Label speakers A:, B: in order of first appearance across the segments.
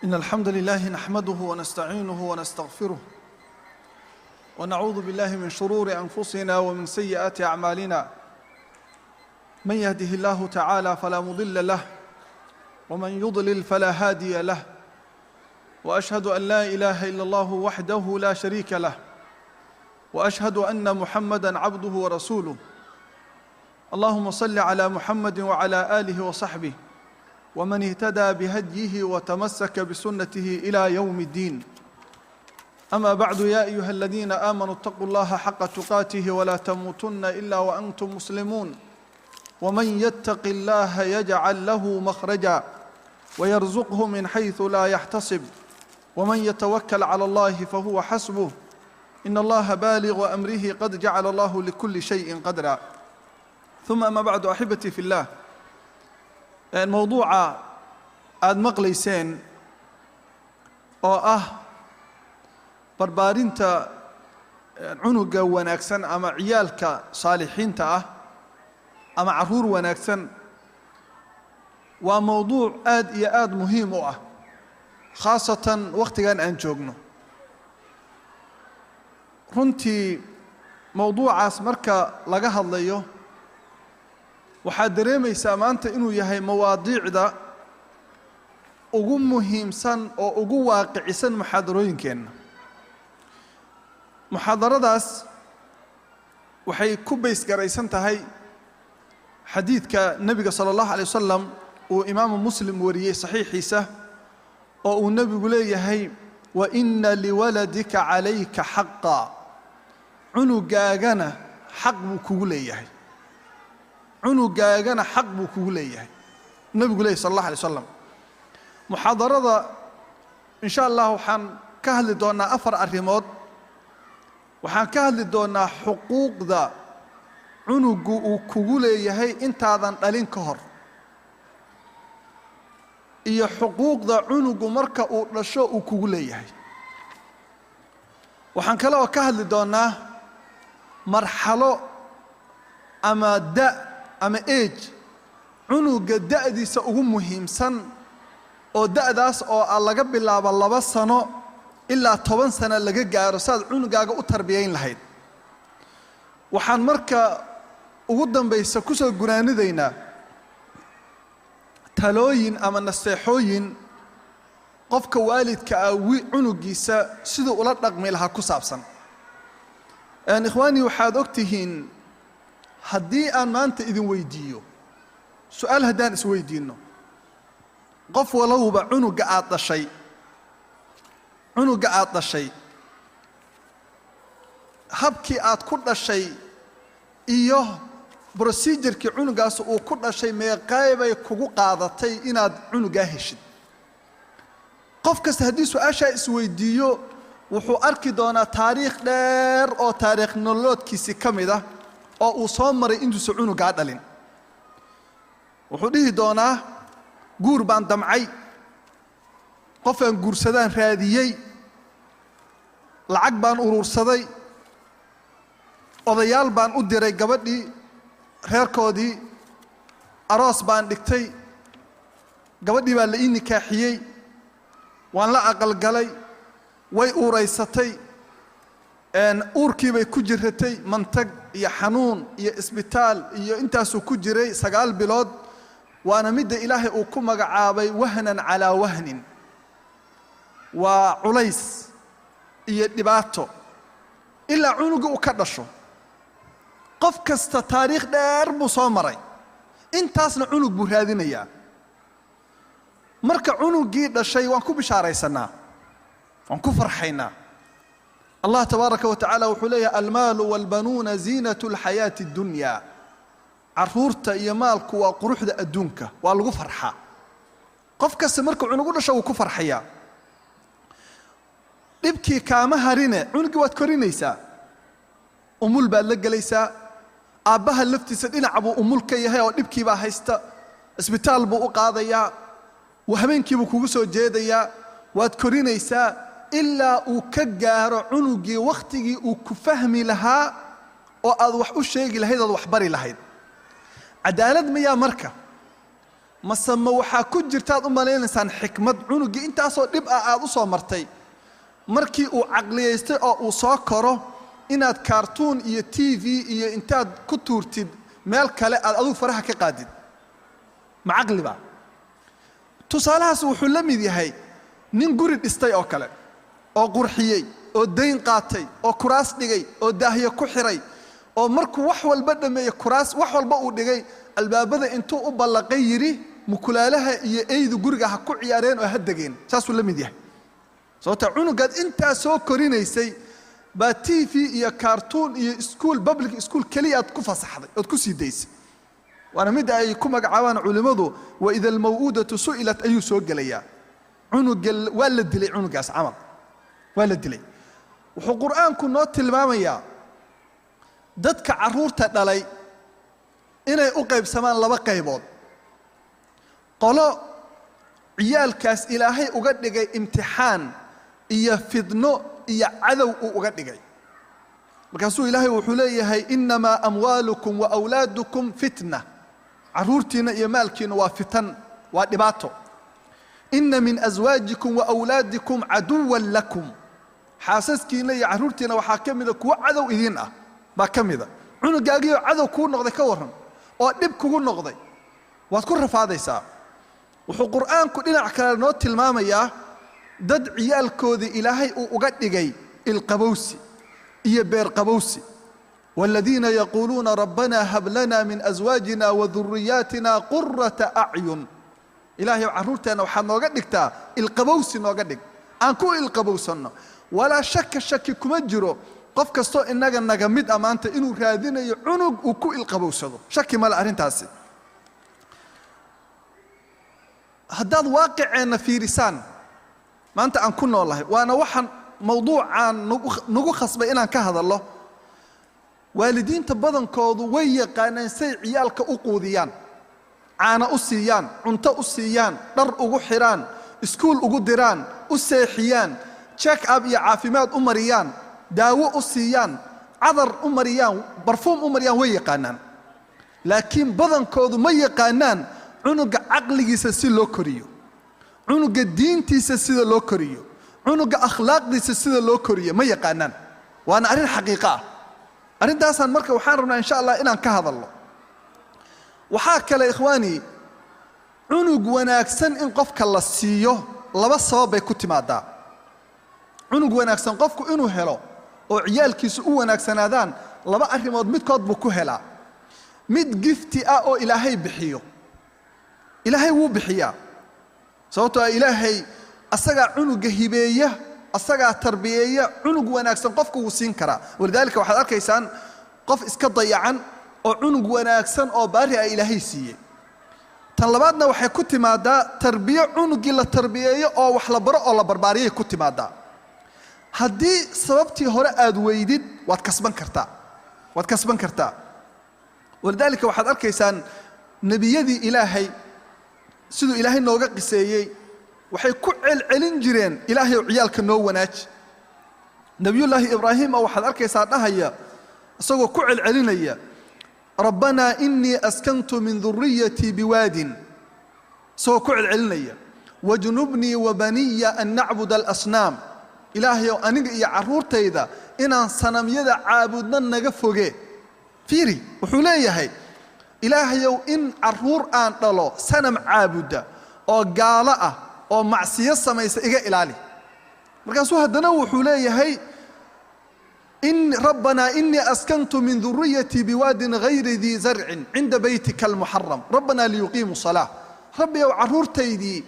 A: إن الحمد لله نحمده ونستعينه ونستغفره ونعوذ بالله من شرور أنفسنا ومن سيئات أعمالنا. من يهده الله تعالى فلا مضل له ومن يضلل فلا هادي له، وأشهد أن لا إله إلا الله وحده لا شريك له، وأشهد أن محمدا عبده ورسوله. اللهم صل على محمد وعلى آله وصحبه ومن اهتدى بهديه وتمسك بسنته إلى يوم الدين. أما بعد، يا أيها الذين آمنوا اتقوا الله حق تقاته ولا تموتن إلا وأنتم مسلمون. ومن يتق الله يجعل له مخرجا ويرزقه من حيث لا يحتسب، ومن يتوكل على الله فهو حسبه، إن الله بالغ أمره قد جعل الله لكل شيء قدرا. ثم أما بعد، أحبتي في الله، mowduuca aada maqlayseen oo ah barbaarinta cunuga wanaagsan ama ciyaalka saalixiinta ah ama carruur wanaagsan, waa mowduuc aad iyo aada muhiim u ah, khaasatan wakhtigan aan joogno. Runtii mowduucaas marka laga hadlayo, waxaad dareemaysaa maanta inuu yahay mawaadiicda ugu muhiimsan oo ugu waaqicisan muxaadarooyinkeenna. Muxaadaradaas waxay ku baysgaraysan tahay xadiidka nebiga sala allahu alay wasalam uu imaamu Muslim wariyey saxiixiisa, oo uu nebigu leeyahay: "Wa inna liwaladika calayka xaqa", cunugaagana xaq buu kugu leeyahay, cunugaagana xaq buu kugu leeyahay, nebigu leeyahy sal allah alay slam. Muxaadarada insha Allah waxaan ka hadli doonnaa afar arrimood. Waxaan ka hadli doonnaa xuquuqda cunugu uu kugu leeyahay intaadan dhalin ka hor, iyo xuquuqda cunugu marka uu dhasho uu kugu leeyahay. Waxaan kale oo ka hadli doonnaa marxalo ama da ama age cunuga da'diisa ugu muhiimsan, oo da'daas oo ah laga bilaabo 2 sano ilaa 10 sano laga gaaro, saad cunugaaga u tarbiyayn lahayd. Waxaan marka ugu dambaysa ku soo gunaanidaynaa talooyin ama naseexooyin qofka waalidka ah cunugiisa siduu ula dhaqmi lahaa ku saabsan. Ikhwaanii, waxaad og tihiin, haddii aan maanta idin weydiiyo su-aal, haddaan isweydiinno, qof walowba cunuga aad dhashay, cunuga aad dhashay, habkii aad ku dhashay iyo procedure-kii cunugaas uu ku dhashay, meeqaybay kugu qaadatay inaad cunugaa heshid? Qof kasta haddii su-aashaa isweydiiyo, wuxuu arki doonaa taariikh dheer oo taariikh nololoodkiisii ka mid ah oo uu soo maray intuusa cunugaa dhalin. Wuxuu dhihi doonaa: "Guur baan damcay, qofaan guursadaan raadiyey, lacag baan uruursaday, odayaal baan u diray gabadhii reerkoodii, aroos baan dhigtay, gabadhii baa la ii nikaaxiyey, waan la aqalgalay, way uuraysatay, uurkii bay ku jiratay, mantag iyo xanuun iyo isbitaal iyo intaasuu ku jiray 9 bilood." Waana midda Ilaahay uu ku magacaabay wahnan calaa wahnin, waa culays iyo dhibaato ilaa cunuga uu ka dhasho. Qof kasta taariikh dheer buu soo maray, intaasna cunug buu raadinayaa. Marka cunugii dhashay, waan ku bishaaraysanaa, waan ku farxaynaa. Allah tabaaraka wa tacaala wuxuu leeyahay: "Almaalu waalbanuuna ziinatu alxayaati addunya." Caruurta iyo maalku waa quruxda adduunka, waa lagu farxaa. Qof kasta markuu cunugu dhasho wuu ku farxayaa. Dhibkii kaama harine, cunugii waad korinaysaa, umul baad la gelaysaa. Aabbaha laftiisa dhinaca buu umul ka yahay oo dhibkiibaa haysta, isbitaal buu u qaadayaa, habeenkiibuu kugu soo jeedayaa, waad korinaysaa ilaa uu ka gaaro cunugii wakhtigii uu ku fahmi lahaa oo aad wax u sheegi lahayd, ood wax bari lahayd. Cadaalad mayaa marka Mase ma waxaa ku jirtaad u malaynaysaan xikmad cunuggii intaasoo dhib ah aad u soo martay markii uu caqliyaystay oo uu soo koro inaad kaartuun iyo TV iyo intaad ku tuurtid meel kale aad adigu faraha ka qaadid? Ma caqliba? Tusaalahaas wuxuu la mid yahay nin guri dhistay oo kale, oo qurxiyey, oo dayn qaatay, oo kuraas dhigay, oo daahyo ku xiray, oo markuu wax walba dhammeeyey, kuraas wax walba uu dhigay, albaabada intuu u ballaqay yidhi mukulaalaha iyo eydu guriga ha ku ciyaareen oo ha degeen. Saasuu la mid yahay, sababta cunugaad intaa soo korinaysay baa TV iyo kaartuun iyo iskuul, public school keliya aad ku fasaxday ood ku sii daysay. Waana midda ay ku magacaabaan culimmadu وإذا الموءودة سئلت ayuu soo gelayaa. Cunuga waa la dilay, cunugaas camal waa la dilay. Wuxuu Qur'aanku noo tilmaamayaa dadka carruurta dhalay inay u qaybsamaan laba qaybood: qolo ciyaalkaas Ilaahay uga dhigay imtixaan iyo fidno iyo cadow uu uga dhigay. Markaasuu Ilaahay wuxuu leeyahay: إنما أموالكم وأولادكم فتنة. Carruurtiinna iyo maalkiinna waa fitan, waa dhibaato. إن من أزواجكم وأولادكم عدوا لكم. Xaasaskiinna iyo carruurtiinna waxaa ka mida kuwo cadow idiin ah baa ka mida. Cunugaagiioo cadow kuu noqday, ka warran, oo dhib kugu noqday? Waad ku rafaadaysaa. Wuxuu Qur'aanku dhinac kale noo tilmaamayaa dad ciyaalkoodii Ilaahay uu uga dhigay ilqabowsi iyo beerqabowsi: والذين يقولون ربنا هب لنا من أزواجنا وذرياتنا قرة أعين. Ilaahay, carruurteenna waxaad nooga dhigtaa ilqabowsi, nooga dhig aan ku ilqabowsanno. Walaa shaka, shaki kuma jiro, qof kastoo innaga naga mid a maanta inuu raadinayo cunug uu ku ilqabowsado. Shaki male arrintaasi. Haddaad waaqiceenna fiirisaan maanta aan ku noolahay, waana waxaan mawduucaan nagu khasbay inaan ka hadallo. Waalidiinta badankoodu way yaqaaneen say ciyaalka u quudiyaan, caano u siiyaan, cunto u siiyaan, dhar ugu xidhaan, iskuul ugu diraan, u seexiyaan, check up iyo caafimaad u mariyaan, daawo u siiyaan, cadar u mariyaan, barfuum u mariyaan, way yaqaanaan. Laakiin badankoodu ma yaqaanaan cunuga caqligiisa si loo koriyo, cunuga diintiisa sida loo koriyo, cunuga akhlaaqdiisa sida loo koriyo ma yaqaanaan. Waana arrin xaqiiqo ah arrintaasaan. Marka waxaan rabnaa, insha Allah, inaan ka hadalno. Waxaa kale, ikhwaanii, cunug wanaagsan in qofka la siiyo laba sabab bay ku timaadaa. Cunug wanaagsan qofku inuu helo oo ciyaalkiisu u wanaagsanaadaan, laba arrimood midkood buu ku helaa: mid gift ah oo Ilaahay bixiyo. Ilaahay wuu bixiyaa, sababtoo ah Ilaahay asagaa cunuga hibeeya, asagaa tarbiyeeya. Cunug wanaagsan qofku wuu siin karaa. ولذلك waxaad arkaysaan qof iska dayacan oo cunug wanaagsan oo baari ah Ilaahay siiyey. Tan labaadna waxay ku timaadaa tarbiyo, cunugii la tarbiyeeyo oo wax la baro oo la barbaariyay ku timaadaa. Haddii sababtii hore aad weydid, waad kasban kartaa, waad kasban kartaa. ولذلك waxaad arkaysaan nebiyadii Ilaahay, siduu Ilaahay nooga qiseeyey, waxay ku celcelin jireen: "Ilaahay, ciyaalka noo wanaaji." Nebiyullaahi Ibraahim oo waxaad arkaysaa dhahaya, isagoo ku celcelinaya: ربنا إني أسكنت من ذريتي بواد، isagoo ku celcelinaya: واجنبني وبني أن نعبد الأصنام. Ilaahayow, aniga iyo carruurtayda inaan sanamyada caabudno naga foge. Fiiri, wuxuu leeyahay: Ilaahayow, in carruur aan dhalo sanam caabuda oo gaalo ah oo macsiyo samaysa iga ilaali. Markaasuu haddana wuxuu leeyahay: إن ربنا إني أسكنت من ذريتي بواد غير ذي زرع عند بيتك المحرم ربنا ليقيموا الصلاة. Rabbiyow, carruurtaydii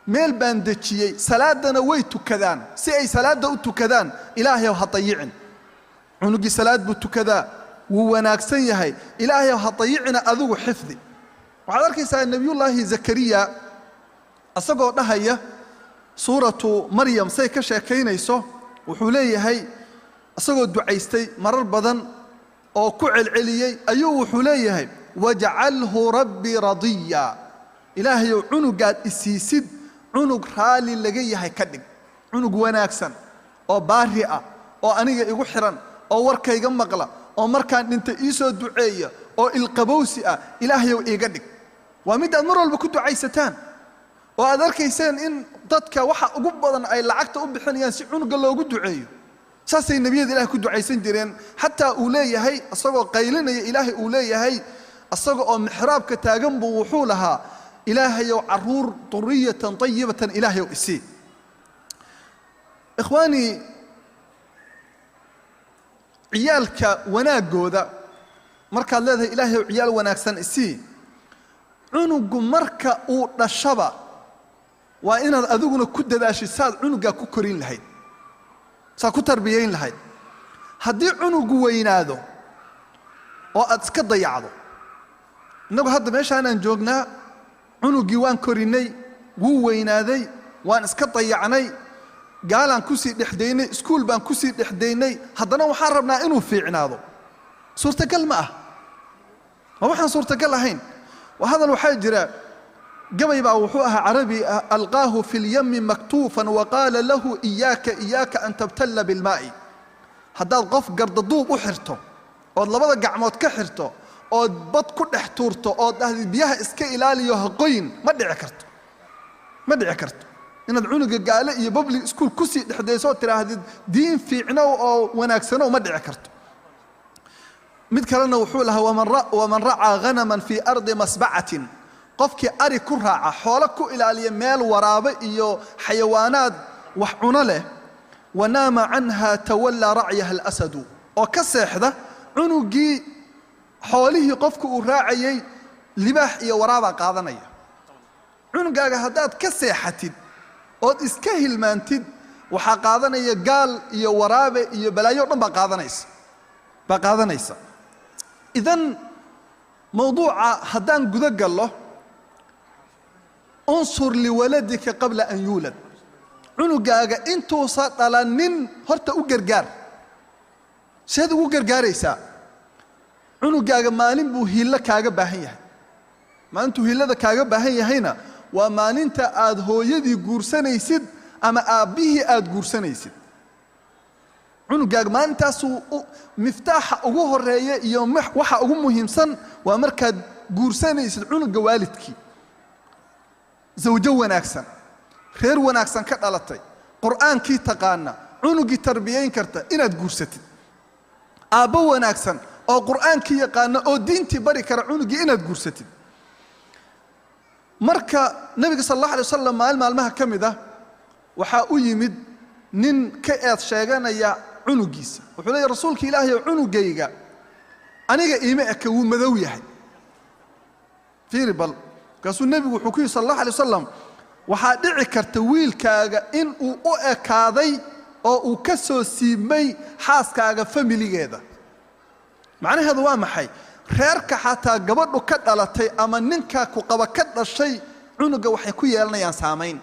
A: meel baan dejiyey, salaadana way tukadaan. Si ay salaadda u tukadaan, Ilaahayow, ha dayicin. Cunugii salaad buu tukadaa, wuu wanaagsan yahay. Ilaahayow, ha dayicina, adigu xifdi. Waxaad arkaysaa Nebiyullaahi Zakariya isagoo dhahaya, Suuratu Maryam say ka sheekaynayso, wuxuu leeyahay, isagoo ducaystay marar badan oo ku celceliyey, ayuu wuxuu leeyahay: واجعله رب رضيا. Ilaahayow, cunugaad isiisid cunug raalli laga yahay ka dhig, cunug wanaagsan oo baari ah oo aniga igu xiran oo warkayga maqla oo markaan dhinta ii soo duceeya oo ilqabowsi ah, Ilaahayow, iiga dhig. Waa mid aad mar walba ku ducaysataan oo aad arkayseen in dadka waxa ugu badan ay lacagta u bixinayaan si cunuga loogu duceeyo. Saasay nebiyada Ilahay ku ducaysan jireen. Xataa uu leeyahay isagoo qaylinaya, Ilaahay uu leeyahay isaga oo mixraabka taagan buu wuxuu lahaa: Ilaahayow, caruur duriyatan tayibatan Ilaahayow isii. Ikhwaanii, ciyaalka wanaaggooda markaad leedahay Ilaahayow ciyaal wanaagsan isii, cunugu marka uu dhashaba waa inaad adiguna ku dadaashid saad cunugaa ku korin lahayd, saad ku tarbiyayn lahayd. Haddii cunugu weynaado oo aad iska dayacdo, innagu hadda meeshaanaan joognaa, cunugii waan korinnay, wuu weynaaday, waan iska dayacnay, gaalaan kusii dhexdaynay, iskuul baan kusii dhexdaynay, haddana waxaan rabnaa inuu fiicnaado. Suurtagal ma ah, ma waxaan suurtagal ahayn. Waa hadal waxaa jira, gabay baa wuxuu ahaa carabi: "ألقاه في اليم مكتوفا وقال له إياك إياك أن تبتل بالماء." Haddaad qof gardaduub u xirto ood labada gacmood ka xirto ood bad ku dhex tuurto ood dhahdid biyaha iska ilaaliyo, ha qoyin, ma dhici karto, ma dhici karto. Inaad cunuga gaale iyo public school kusii dhexdayso oo tidhaahdid diin fiicnow oo wanaagsanow, ma dhici karto. Mid kalena wuxuu lahaa: "ومن رعى غنما في أرض مسبعة." Qofkii ari ku raaca, xoolo ku ilaaliya meel waraabe iyo xayawaanaad wax cuno leh, "ونام عنها تولى رعيها الأسد." Oo ka seexda cunugii xoolihii qofka uu raacayay, libaax iyo waraabaa qaadanaya. Cunugaaga haddaad ka seexatid ood iska hilmaantid, waxaa qaadanaya gaal iyo waraabe iyo balaayo o dhan baa qaadanaysa. Idan mowduuca haddaan gudo gallo, انصر لولدك قبل أن يولد. Cunugaaga intuusa dhalanin horta u gargaar. Seed ugu gargaaraysaa? Cunugaaga maalin buu hiillo kaaga baahan yahay. Maalintuu hiillada kaaga baahan yahayna waa maalinta aad hooyadii guursanaysid ama aabbihii aad guursanaysid. Cunugaaga maalintaasuu miftaaxa ugu horeeya iyo waxa ugu muhiimsan waa markaad guursanaysid cunuga waalidkii. Zawjo wanaagsan, reer wanaagsan ka dhalatay, Qur'aankii taqaana, cunugii tarbiyayn karta inaad guursatid. Aabbo wanaagsan oo Qur'aankii yaqaana oo diintii bari kara cunugii inaad guursatid. Marka Nebiga sal Allah alay wasalam maalin maalmaha ka mid ah waxaa u yimid nin ka eed sheeganaya cunugiisa. Wuxuu leeyahy: Rasuulka Ilaahay oo, cunugayga aniga iima eka, wuu madow yahay, fiiri bal. Markaasuu Nebigu wuxuu ku yidhi sal Allah alay wasalam: Waxaa dhici karta wiilkaaga in uu u ekaaday oo uu ka soo siibmay xaaskaaga familigeeda. Macnaheedu waa maxay? Reerka xataa gabadhu ka dhalatay ama ninka ku qaba ka dhashay cunuga waxay ku yeelanayaan saamayn.